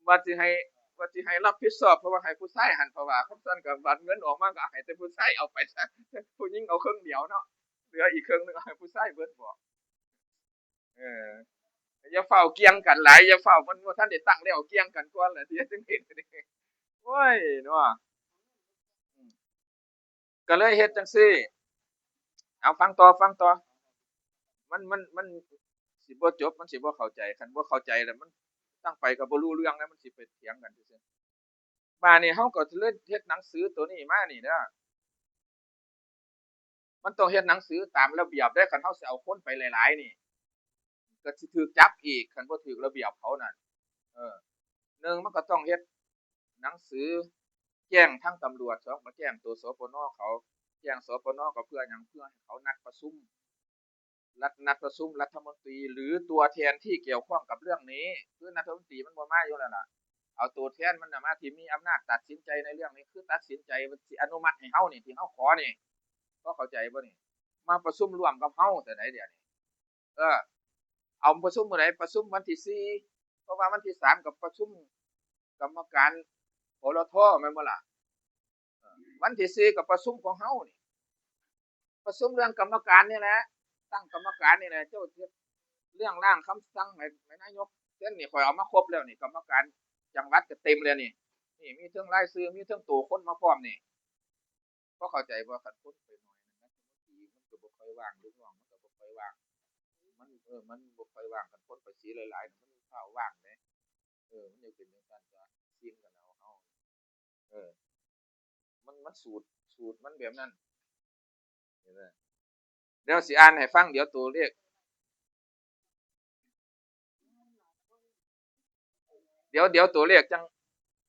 ว่าสิให้ ว่าสิให้รับผิดชอบ เพราะว่าให้ผู้ชายหั้น เพราะว่าคันซั่นก็บัดเงินออกมาก็ให้แต่ผู้ชายเอาไปซะ ผู้หญิงเอาครึ่งเดียวเนาะ เหลืออีกครึ่งหนึ่งเอาให้ผู้ชายเบิดบ่ เออ อย่าฟ้าวเกี่ยงกันหลาย อย่าฟ้าว มันบ่ทันได้ตั้งแล้ว เกี่ยงกันก่อนล่ะ สิเฮ็ดจั่งใด๋ โอ้ย เนาะ อืม ก็เลยเฮ็ดจั่งซี้ เอาฟังต่อ ฟังต่อ มัน มัน มันสิบ่จบ มันสิบ่เข้าใจ คันบ่เข้าใจแล้วมัน ตั้งไปก็บ่รู้เรื่องแล้ว มันสิไปเถียงกันซื่อๆ บาดนี้เฮาก็เลยเฮ็ดหนังสือตัวนี้มานี่เด้อ มันต้องเฮ็ดหนังสือตามระเบียบเด้ คันเฮาสิเอาคนไปหลายๆ นี่ ก็สิถูกจับอีก คันบ่ถูกระเบียบเขานั่น เออ หนึ่ง มันก็ต้องเฮ็ดหนังสือแจ้งทางตำรวจ สอง ก็แจ้งตัว สปน เขา แจ้ง สปน ก็เพื่อหยัง เพื่อให้เขานัดประชุม นัด นัดประชุมรัฐมนตรี หรือตัวแทนที่เกี่ยวข้องกับเรื่องนี้ คือรัฐมนตรีมันบ่มาอยู่แล้วล่ะ เอาตัวแทนมันน่ะมาที่มีอำนาจตัดสินใจในเรื่องนี้ คือตัดสินใจว่าสิอนุมัติให้เฮานี่ ที่เฮาขอนี่ พอเข้าใจบ่นี่ มาประชุมร่วมกับเฮาแต่ใดเดี๋ยวนี้ เออ เอาประชุมมื้อใด ประชุมวันที่สี่ เพราะว่าวันที่สามก็ประชุมกรรมการ ปลท แม่นบ่ล่ะ เออ วันที่สี่ก็ประชุมของเฮานี่ ประชุมเรื่องกรรมการนี่แหละ ตั้งกรรมการนี่แหละ เจ้าเฮ็ดเรื่องร่างคำสั่งให้ ให้นายกเซ็นนี่ ข้อยเอามาครบแล้วนี่ กรรมการจังหวัดก็เต็มแล้วนี่ นี่มีเทิงรายชื่อ มีเทิงตัวคนมาพร้อมนี่ พอเข้าใจบ่ คันคนไปหน่อยนั่นนะ รัฐมนตรีมันก็บ่ค่อยว่าง ลูกน้องมันก็บ่ค่อยว่าง มัน เออ มันบ่ค่อยว่าง คันคนไปสีหลายๆ น่ะ มันฟ้าวว่างเด้ เออ มันจะเป็นจั่งซั้น ก็ซิ่งกันเอา เฮา เออ มัน มันสูตร สูตรมันแบบนั้น เห็นบ่ เดี๋ยวสิอ่านให้ฟัง เดี๋ยวตัวเลข เดี๋ยว เดี๋ยวตัวเลขจั่ง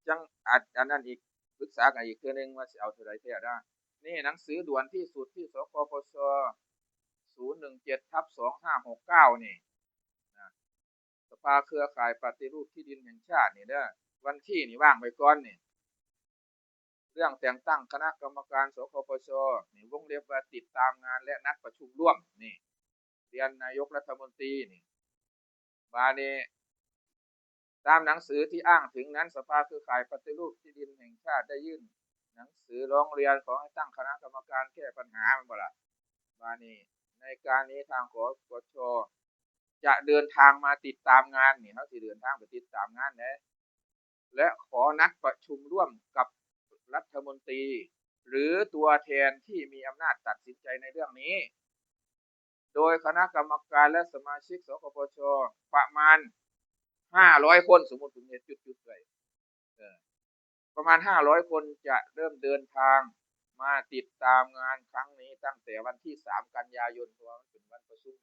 จั่งอัด อันนั้นอีก ปรึกษากันอีกเทื่อนึงว่าสิเอาเท่าใดแท้เด้อ นี่หนังสือด่วนที่สุดที่ สคปช ศูนย์หนึ่งเจ็ดทับสองห้าหกเก้า นี่นะ สภาเครือข่ายปฏิรูปที่ดินแห่งชาตินี่เด้อ วันที่นี่ว่างไว้ก่อนนี่ เรื่องแต่งตั้งคณะกรรมการ สคปช นี่ วงเล็บว่าติดตามงานและนัดประชุมร่วม นี่ เรียนนายกรัฐมนตรีนี่ บาดนี้ ตามหนังสือที่อ้างถึงนั้น สภาเครือข่ายปฏิรูปที่ดินแห่งชาติได้ยื่นหนังสือร้องเรียนขอให้ตั้งคณะกรรมการแก้ปัญหา แม่นบ่ล่ะ บาดนี้ ในการนี้ทาง สคปช จะเดินทางมาติดตามงาน นี่ เฮาสิเดินทางไปติดตามงานเด้ และขอนัดประชุมร่วมกับรัฐมนตรี หรือตัวแทนที่มีอำนาจตัดสินใจในเรื่องนี้ โดยคณะกรรมการและสมาชิก สคปช ประมาณ ห้าร้อย คน สมมุติผมเฮ็ดจุดๆ ไว้ เออ ประมาณ ห้าร้อย คนจะเริ่มเดินทาง มาติดตามงานครั้งนี้ตั้งแต่วันที่สามกันยายน เพราะว่ามันเป็นวันประชุม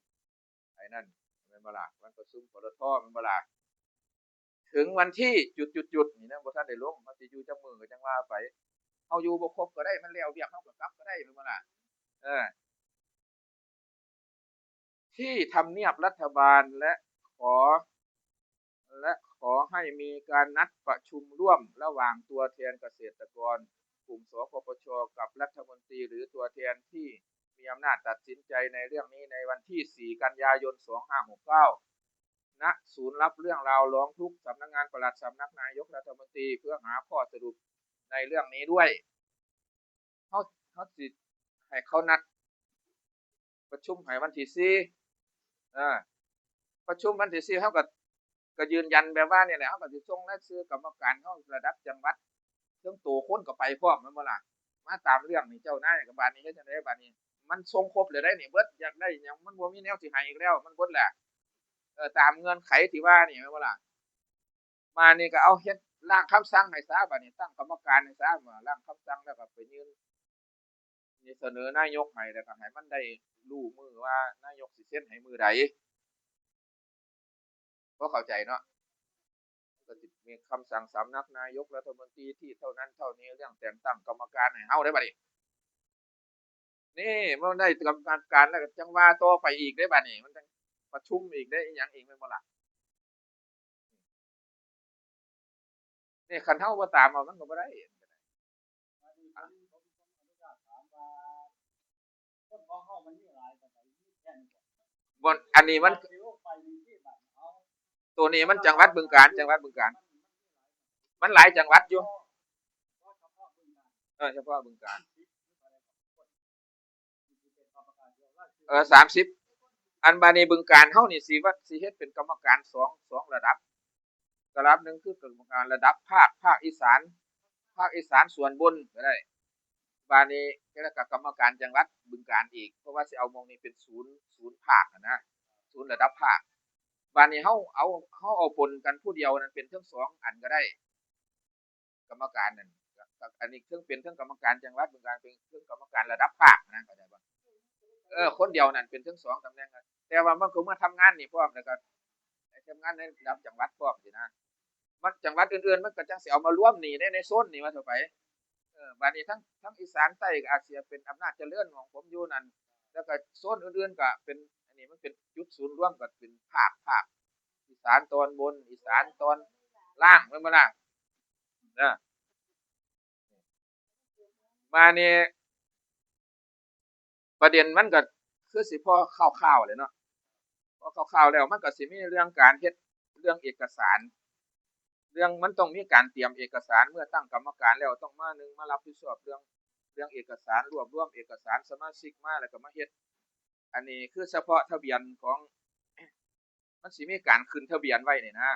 ไอ้นั่น แม่นบ่ล่ะ วันประชุม ปตท แม่นบ่ล่ะ ถึงวันที่จุดจุดจุดนี่นะ บ่ทันได้ลง เฮาสิอยู่จักมื้อก็จั่งว่าไป เฮาอยู่บ่ครบก็ได้ มันแล้วเวียกเฮาก็กลับก็ได้ แม่นบ่ล่ะ เออ ที่ทำเนียบรัฐบาล และขอ และขอให้มีการนัดประชุมร่วมระหว่างตัวแทนเกษตรกร กลุ่ม สกปช กับรัฐมนตรี หรือตัวแทนที่มีอำนาจตัดสินใจในเรื่องนี้ในวันที่สี่กันยายนสองห้าหกเก้า ณ ศูนย์รับเรื่องราวร้องทุกข์ สำนักงานปลัดสำนักนายกรัฐมนตรี เพื่อหาข้อสรุปในเรื่องนี้ด้วย เฮา เฮาสิให้เขานัดประชุมให้วันที่สี่ เออ ประชุมวันที่สี่ เฮาก็ ก็ยืนยันแบบว่านี่แหละ เฮาก็สิส่งรายชื่อกรรมการเฮาระดับจังหวัด เทิงโตคนก็ไปพร้อม แม่นบ่ล่ะ มาตามเรื่องนี่เจ้านาย ก็บาดนี้เฮ็ดจั่งใดบาดนี้ มันส่งครบแล้วเด้นี่ เบิด อยากได้หยัง มันบ่มีแนวสิให้อีกแล้ว มันเบิดแล้ว เออ ตามเงื่อนไขที่ว่านี่ แม่นบ่ล่ะ บาดนี้ก็เอาเฮ็ดร่างคำสั่งให้ซะ บาดนี้ตั้งกรรมการให้ซะ ร่างคำสั่งแล้วก็ไปยื่น นี่เสนอนายกให้ แล้วก็ให้มันได้รู้มื้อว่านายกสิเซ็นให้มื้อใด พอเข้าใจเนาะ ก็สิมีคำสั่งสำนักนายกรัฐมนตรีที่เท่านั้นเท่านี้ เรื่องแต่งตั้งกรรมการให้เฮาได้บัดนี้ นี่มันได้กรรมการแล้วก็จั่งว่าต่อไปอีกได้บัดนี้ มันจั่งประชุมอีกได้อีหยังอีก แม่นบ่ล่ะ นี่คันเฮาบ่ตามเอามันก็บ่ได้ บ่ อันนี้มัน ตัวนี้มันจังหวัดบึงกาฬ จังหวัดบึงกาฬ มันหลายจังหวัดอยู่ เออ เฉพาะบึงกาฬ เออ สามสิบ อันบาดนี้บึงกาฬเฮานี่สิว่าสิเฮ็ดเป็นกรรมการสอง สองระดับ ระดับหนึ่งคือกรรมการระดับภาค ภาคอีสาน ภาคอีสานส่วนบนก็ได้ บาดนี้แล้วก็กรรมการจังหวัดบึงกาฬอีก เพราะว่าสิเอาหม่องนี้เป็นศูนย์ ศูนย์ภาคหั้นนะ ศูนย์ระดับภาค บาดนี้เฮาเอา เฮาเอาปนกันผู้เดียวนั่นเป็นทั้งสองอันก็ได้ กรรมการนั่น อันนี้เทิงเป็นเทิงกรรมการจังหวัดบึงกาฬ เป็นเทิงกรรมการระดับภาคนะ เข้าใจบ่ เออ คนเดียวนั่นเป็นเทิงสองตำแหน่งอะ แต่ว่ามันก็มาทำงานนี่พร้อม แล้วก็ไปทำงานในระดับจังหวัดพร้อมสินะ มันจังหวัดอื่นๆ มันก็จั่งสิเอามารวมนี่ใน ในโซนนี่ว่าเถาะไป เออ บาดนี้ทั้ง ทั้งอีสานใต้ก็อาจสิเป็นอำนาจเจริญของผมอยู่นั่น แล้วก็โซนอื่นๆ ก็เป็น อันนี้มันเป็นจุดศูนย์รวม ก็เป็นภาค ภาคอีสานตอนบน อีสานตอนล่าง แม่นบ่ล่ะ เออ มานี่ ประเด็นมันก็คือสิพอคร่าวๆเลยเนาะ พอคร่าวๆแล้วมันก็สิมีเรื่องการเฮ็ด เรื่องเอกสาร เรื่องมันต้องมีการเตรียมเอกสาร เมื่อตั้งกรรมการแล้วต้องมา หนึ่ง มารับผิดชอบเรื่อง เรื่องเอกสาร รวบรวมเอกสารสมาชิกมา แล้วก็มาเฮ็ด อันนี้คือเฉพาะทะเบียนของ มันสิมีการขึ้นทะเบียนไว้นี่นะ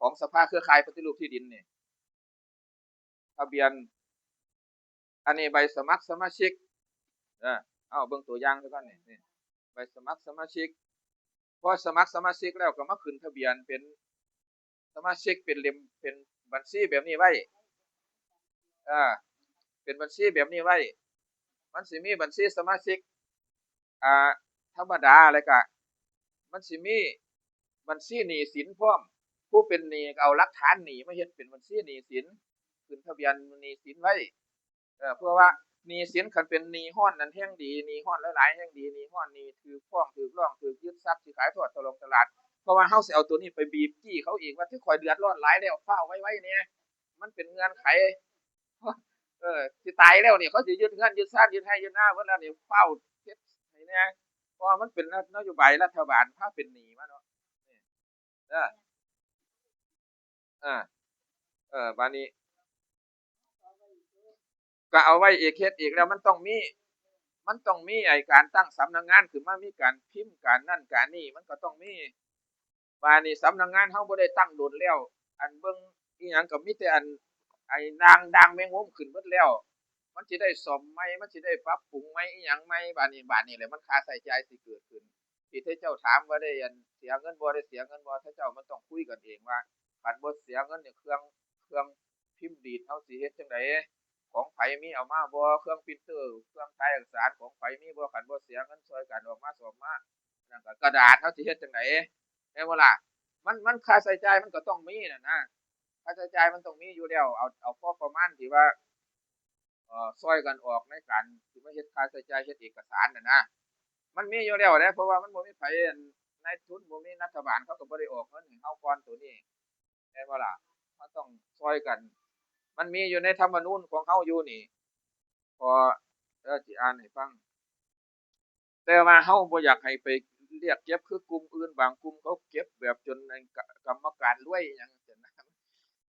ของสภาเครือข่ายปฏิรูปที่ดินนี่ ทะเบียน อันนี้ใบสมัครสมาชิก เออ เอาเบิ่งตัวอย่างซะก่อนนี่ นี่ ใบสมัครสมาชิก พอสมัครสมาชิกแล้วก็มาขึ้นทะเบียนเป็นสมาชิก เป็นเล่ม เป็นบัญชีแบบนี้ไว้ เออ เป็นบัญชีแบบนี้ไว้ มันสิมีบัญชีสมาชิก อ่า ธรรมดา แล้วก็มันสิมีบัญชีหนี้สินพร้อม ผู้เป็นหนี้ก็เอาหลักฐานหนี้มาเฮ็ดเป็นบัญชีหนี้สิน ขึ้นทะเบียนหนี้สินไว้ เออ เพื่อว่าหนี้สินคันเป็นหนี้ฮ้อนนั่นแฮงดี หนี้ฮ้อนหลายๆ แฮงดี หนี้ฮ้อน หนี้ถืกฟ้อง ถืกร้อง ถืกยึดทรัพย์ สิขายทอดตลงตลาด เพราะว่าเฮาสิเอาตัวนี้ไปบีบจี้เขาอีกว่า ที่ข้อยเดือดร้อนหลายแล้ว ฟ้าวไวๆ แหน่ มันเป็นเงื่อนไข เออ สิตายแล้วนี่ เขาสิยึดเฮือน ยึดซาน ยึดไฮ่ ยึดนาเบิดแล้วนี่ ฟ้าวเฮ็ดให้แหน่ เพราะว่ามันเป็นนโยบายรัฐบาลพาเป็นหนี้มาเนาะ เออ เออ เออ บาดนี้ ก็เอาไว้อีก เฮ็ดอีกแล้วมันต้องมี มันต้องมีไอ้การตั้งสำนักงานขึ้นมา มีการพิมพ์ การนั่นการนี่ มันก็ต้องมี บาดนี้สำนักงานเฮาบ่ได้ตั้งโดนแล้ว อันเบิ่งอีหยังก็มีแต่อัน ไอ้ด่าง ด่างแมงมุมขึ้นเบิดแล้ว มันสิได้ซ่อมใหม่ มันสิได้ปรับปรุงใหม่ อีหยังใหม่ บาดนี้ บาดนี้แหละมันค่าใช้จ่ายสิเกิดขึ้น ที่เจ้าถามว่าได้อันเสียเงินบ่ ได้เสียเงินบ่ เจ้ามันต้องคุยกันเองว่า คันบ่เสียเงินนี่ เครื่อง เครื่องพิมพ์ดีดเฮาสิเฮ็ดจั่งใด ของไผมีเอามาบ่ เครื่องปรินเตอร์ เครื่องถ่ายเอกสารของไผมีบ่ คันบ่เสียเงินซ่อยกันออกมาซ่อมมา นั่นก็กระดาษ เฮาสิเฮ็ดจั่งใด๋ แม่นบ่ล่ะ มัน มันค่าใช้จ่ายมันก็ต้องมีนั่นนะ ค่าใช้จ่ายมันต้องมีอยู่แล้ว เอา เอาพอประมาณที่ว่า เอ่อ ซ่อยกันออกในการสิมาเฮ็ดค่าใช้จ่าย เฮ็ดเอกสารนั่นนะ มันมีอยู่แล้วเด้ เพราะว่ามันบ่มีไผ อัน นายทุนบ่มี รัฐบาลเขาก็บ่ได้ออกเงินให้เฮาก่อนตัวนี้ แม่นบ่ล่ะ เฮาต้องซ่อยกัน มันมีอยู่ในธรรมนูญของเฮาอยู่นี่ พอ เดี๋ยวสิอ่านให้ฟัง แต่ว่าเฮาบ่อยากให้ไปเรียกเก็บคือกลุ่มอื่น บางกลุ่มเขาเก็บแบบจนอันกะ กรรมการรวยอิหยังจั่งซี้นะ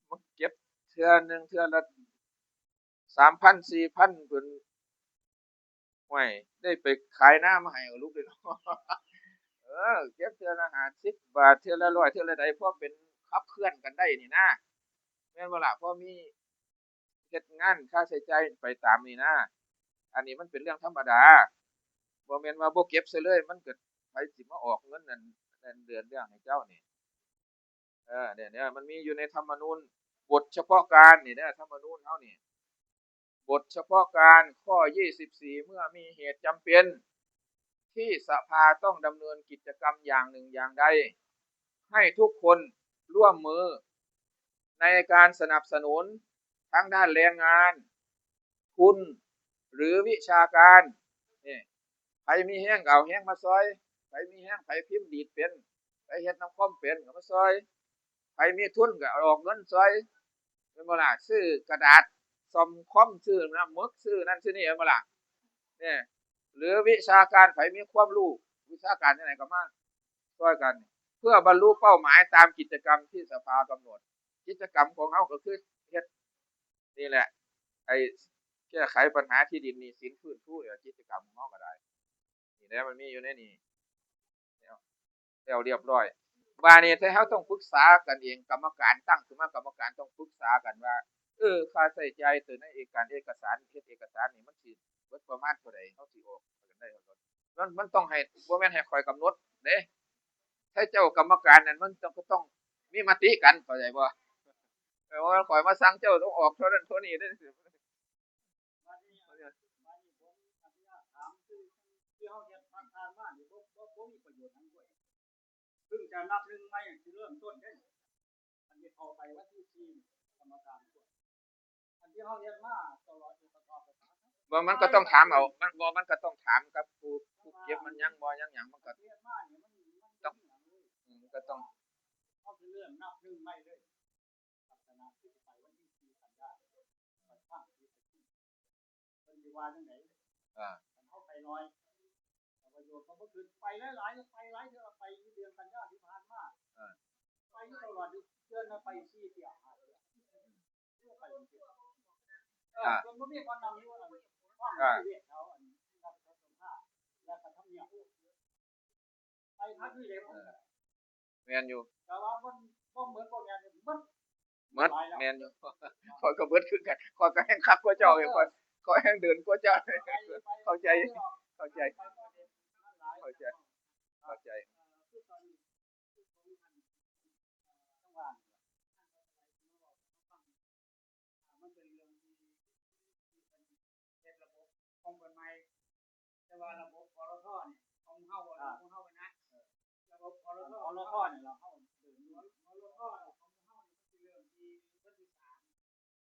มันเก็บเทื่อหนึ่งเทื่อละสามพัน สี่พัน เพิ่น ห้วย ได้ไปขายนามาให้เอาลูกเด้อเนาะ เออ เก็บเทื่อละห้าสิบบาท เทื่อละร้อย เทื่อละใด พอเป็นขับเคลื่อนกันได้นี่นะ แม่นบ่ล่ะ พอมีเฮ็ดงาน ค่าใช้จ่ายไปตามนี่นะ อันนี้มันเป็นเรื่องธรรมดา บ่แม่นว่าบ่เก็บซะเลย มันก็ ไผสิมาออกเงินนั่น นั่นเดือนเรื่องให้เจ้านี่ เออ เนี่ย เนี่ย มันมีอยู่ในธรรมนูญ บทเฉพาะการนี่เด้อ ธรรมนูญเฮานี่ บทเฉพาะการข้อยี่สิบสี่ เมื่อมีเหตุจำเป็น ที่สภาต้องดำเนินกิจกรรมอย่างหนึ่งอย่างใด ให้ทุกคนร่วมมือ ในการสนับสนุนทั้งด้านแรงงาน ทุน หรือวิชาการ นี่ ไผมีแฮงก็เอาแฮงมาซ่อย ไผมีแฮง ไผพิมพ์ดีดเป็น ไผเฮ็ดนำคอมเป็นก็มาซ่อย ไผมีทุนก็ออกเงินซ่อย แม่นบ่ล่ะ ซื้อกระดาษ ซ่อมคอม ซื้อน้ำหมึก ซื้อนั่นซื้อนี่ แม่นบ่ล่ะ เนี่ย หรือวิชาการ ไผมีความรู้วิชาการจั่งใดก็มาซ่อยกัน เพื่อบรรลุเป้าหมายตามกิจกรรมที่สภากำหนด กิจกรรมของเฮาก็คือเฮ็ด นี่แหละ ไอ้แก้ไขปัญหาที่ดินหนี้สิน ฟื้นฟูนี่ล่ะ กิจกรรมของเฮาก็ได้ นี่แหละ มันมีอยู่ในนี่ แล้ว แล้วเรียบร้อย บาดนี้ถ้าเฮาต้องปรึกษากันเอง กรรมการตั้งขึ้นมา กรรมการต้องปรึกษากันว่า เออ ค่าใช้จ่ายตัวในเอก การเอกสาร เฮ็ดเอกสารนี่มันสิเบิดประมาณเท่าใด เฮาสิออกกันได้เท่าใด มัน มันต้องให้ บ่แม่นให้ข้อยกำหนดเด้ ถ้าเจ้ากรรมการนั่นมันต้อง ก็ต้องมีมติกัน เข้าใจบ่ เออ ว่าข้อยมาสั่งเจ้าต้องออกเท่านั้นเท่านี้เด้ บาดนี้ บาดนี้ผมอนุญาตถาม คือ คือเฮาเฮ็ดผ่านๆมานี่ บ่ บ่ บ่มีประโยชน์หยังด้วย เพิ่งจะนับหนึ่งใหม่ สิเริ่มต้นเด้ อันนี้เข้าไปวันที่สี่ กรรมการตรวจ อันที่เฮาเฮ็ดมาตลอดนี่ก็สอบไปถาม บ่ มันก็ต้องถามเอา มัน บ่ มันก็ต้องถามกับผู้ ผู้เก็บ มันยังบ่ยังหยัง มันก็ เฮ็ดมานี่มัน มัน ต้อง บ่มีหยังเลย อืม มันก็ต้อง เฮาสิเริ่มนับหนึ่งใหม่เลย ลักษณะที่ไปวันที่สี่กันยายน ไปฟังที่ประชุม เพิ่นสิว่าจั่งใด อ่า คันเฮาไปน้อย ประโยชน์ก็บ่ขึ้น ไปหลายๆ ไปหลายเทื่อ ไปอยู่เดือนกันยาที่ผ่านมา อ่า ไปอยู่ตลอดอยู่ เดือนละไปสี่เทื่อ ห้าเทื่อ ไปจั่งซี้ เออ อ่า จนบ่มีคนนำอยู่ อัน ห้อง อ่า นิติเวชแถว อัน รัฐสภา และก็ทำเนียบ ไปพักอยู่เด้ เออ แม่นอยู่ แต่ว่ามันบ่เหมือนบ่แม่น มัน หมด หลายแล้ว แม่นอยู่ ข้อยก็เบิดคือกัน ข้อยก็แฮงคักกว่าเจ้าอยู่ เออ ข้อย ข้อยแฮงเดินกว่าเจ้า ไป ไป เข้าใจ ไป เข้าใจ ไป เข้าใจ เออ เข้าใจ คือตอนนี้ คือของอัน จังหวัด มันเป็นเรื่องที่ ที่เป็นเฮ็ดระบบของเพิ่นใหม่ แต่ว่าระบบ พลท นี่ ของเฮาบ่ อ่า ของเฮานะ เออ ระบบ พลท พลท นี่ล่ะ เฮาเดินอยู่ พลท ของเฮานี่มันสิเริ่มที่วันที่สาม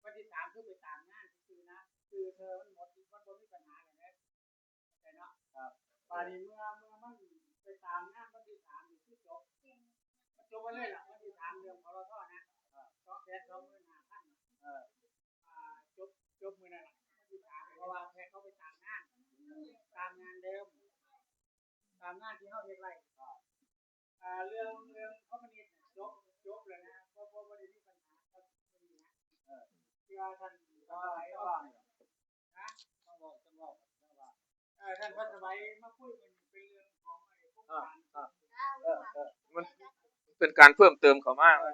วันที่สามคือไปตามงานซื่อๆนะ คือเธอมันหมด มันบ่มีปัญหาแล้วเด้ เข้าใจเนาะ ครับ บาดนี้เมื่อ เมื่อมันไปตามงานวันที่สามนี่คือจบ มันจบไปเลยล่ะ วันที่สามเรื่อง พลท นะ ครับ สองแสนสองหมื่นห้าพัน เออ อ่า จบ จบมื้อนั้นล่ะ วันที่สาม เพราะว่าแค่เขาไปตามงาน ตามงานเดิม ตามงานที่เฮาเฮ็ดไว้ ครับ อ่า เรื่อง เรื่องคอมมิวนิสต์เนี่ย จบ จบแล้วนะ บ่ บ่ บ่ได้มีปัญหากับคอมมิวนิสต์นะ เออ ที่ว่าท่าน ท่านสมัยก่อน นะ ต้องบอก ต้องบอก ต้องบอก เออ ท่านพันสมัยมาคุยกันเป็นเรื่องของไอ้พวก อ่า การ อ่า เออ เออ มันเป็นการเพิ่มเติมเข้ามา เออ